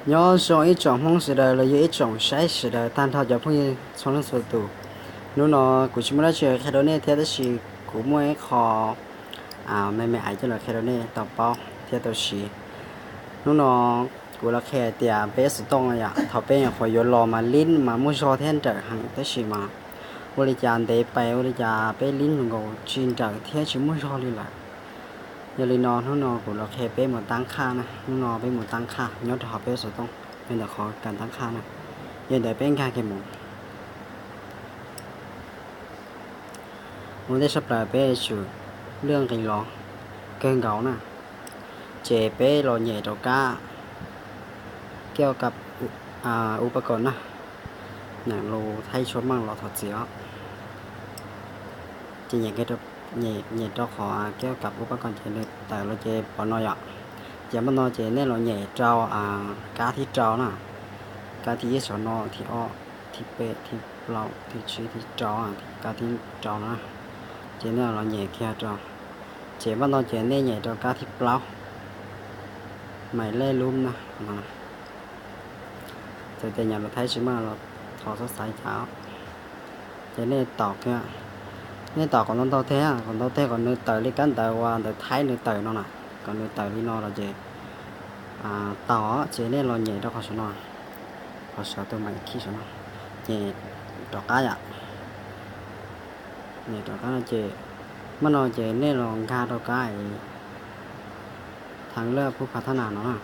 Nyob zoo ib tsoom Hmoob sawv daws los yog ib tsoom saib sawv daws tag nrho cov phooj ywg txhua leej txhua tus. Hnub no kuv tsis muaj dab tsi qhia rau nej thiab tab sis kuv muaj ib qho me me aiv coj los qhia rau nej tau paub thiab tau siv. Hnub no kuv los qhia hais tias peb xov tooj yom, thaum peb nyuam qhuav yuav los mas lib mas muaj zog thiab nrawm heev tab sis mas ua li cas ntev pes ua li cas peb lib nkaus tsis nrawm thiab tsis muaj zog li lawm. Yog li no hnub no kuv los qhia peb mus tab qhaj na, hnub no peb mus tab qhaj nyob rau hauv peb xov tooj, yog ntawm qhov kas tab qhaj na, yog ntawd peb nkag kiag mus. Ua ntej sab plaws peb tsum lwaj nqis los kawg nkaus na, ces peb los nyem rau kab kab upa kom na, nyeem lus thaib tshuab meej los thov txim os. Ces nyem rau qhov kab kab upa kom ces nws tawm los ces pom no yom. Ces npaj no ces nej los nyem rau kab thib rau na, kab thib ib saum no, thib ob, thib peb, thib plaub, thib tsib, thib rau, kab thib rau no na. Ces nej los nyem kiag rau, ces npaj no ces nej nyem rau kab thib plaub, mais lej lub na. Txawm tias nyeem lus thaib tsis meej los thov txhob xav cas. Ces nej taum kiag, nej taum kom ntau ntau teg, kom ntau teg kom nws tawm li kab ntawv uas ntawv thaib nws tawm no na, kom nws tawm li no los ces taum, ces nej los nyem rau qhov saum no, qhov saum tus mais khij saum no, nyem rov qab yom. Nyem rov qab no ces, npaj no ces nej los nkag rau kab thav laj pub phav thab nas no na.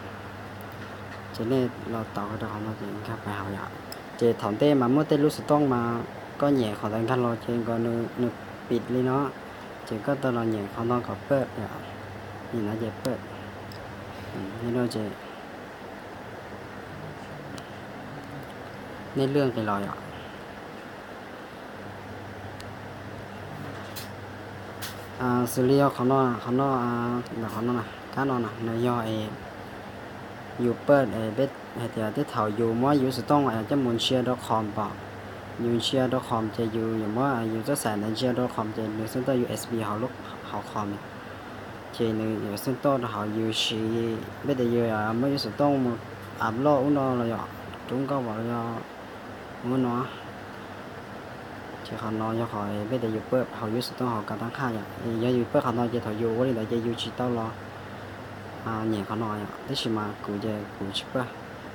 Ces nej los taum rau qhov no ces nkag pais hauv yom. Ces thaum ntej mas muaj tej lub xov tooj mas koj nyem qhov ntawd nkag los ces nkaus nws pim li no, ces koj tau los nyem qhov no kom paj yom. Nyem no ces paj, ces nej lwaj nqis los yom. Xws li yog qhov no, qhov no, ntawm qhov no, kab no na nws yog yus paj, peb hais tias tej thaum yus muab yus xov tooj coj mus ntsia rau qhom pom, yus ntsia rau qhom ces yus yuav muab yus txoj xaim ntawd ntsia rau qhom ces nws xeeb toj U S B hauv lub, hauv qhom, ces nws yuav xeeb toj rau hauv yus siv, peb tias yus muab yus xov tooj mus upload ub no los yom, rub nkauj los yog ub no. Ces qhov no yog qhov peb tias yus paj hauv yus xov tooj hauv kas tab qhaj yom. Yog yus paj qhov no ces thaum yus ua li ntawd ces yus tsis tau los nyem qhov no yom. Tab sis mas kuv ces kuv tsis paj,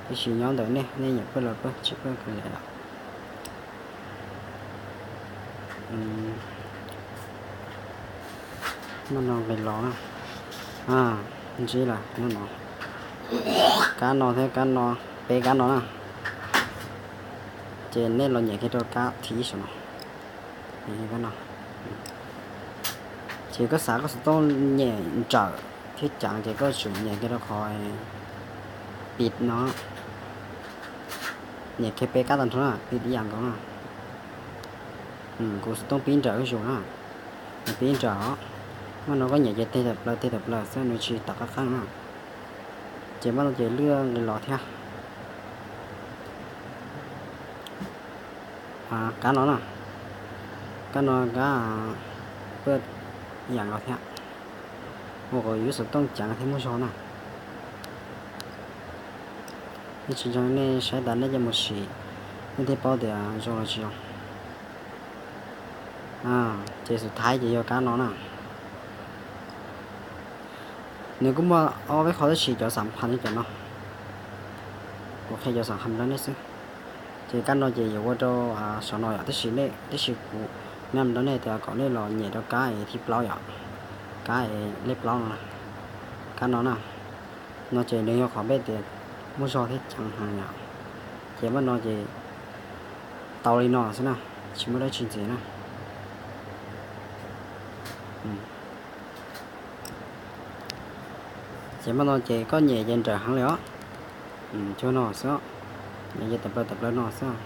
tab sis nyob ntawm nej, nej nyem paj los paj, tsis paj kuv li lawm. Npaj no nqis los na, ntsib lawm no, kab no thiab kab no, peb kab no na. Ces nej los nyem kiag rau kab thib ib saum no, ces koj xav koj xov tooj nyem nrawm thiab ceev ces koj tsum nyem kiag rau qhov pib no, nyem kiag peb kab tag nrho na, pib ib yam nkaus na. Kuv xov tooj pib nrawm zuj zus na, pib nrawm os. Npaj no koj nyem ces teg tawm plaws teg tawm plaws xwb, nws tsis tawm qab qeej na. Ces npaj no ces lwaj nqis los thiab. Kab no na, kab no kab paj yam nkaus thiab, ua kom yus xov tooj ceev thiab muaj zog na. Nej tsis ntseeg nej saib tas nej coj mus sim, nej thiaj paub tias zoo los tsis zoo. Ces xub thawj ces yog kab no na. Nws kuj muaj ob peb qho tab sis cov xam phaj cov no, kuv qhia cov xam phaj rau nej xwb. Ces kab no ces yuav ua rau saum no yom, tab sis nej, tab sis kuv nam rau nej tias kom nej los nyem rau kab thib plaub yom, kab lej plaub no, kab no na. No ces nws yog qhov peb tias muaj zog thiab ceev heev yom. Ces npaj no ces tau li no xwb na, tsis muaj dab tsi ntxiv na. Ces npaj no ces koj nyem ces nrawm heev li os. Cuag no xwb, nyem ces tawm plaws tawm plaws no xwb.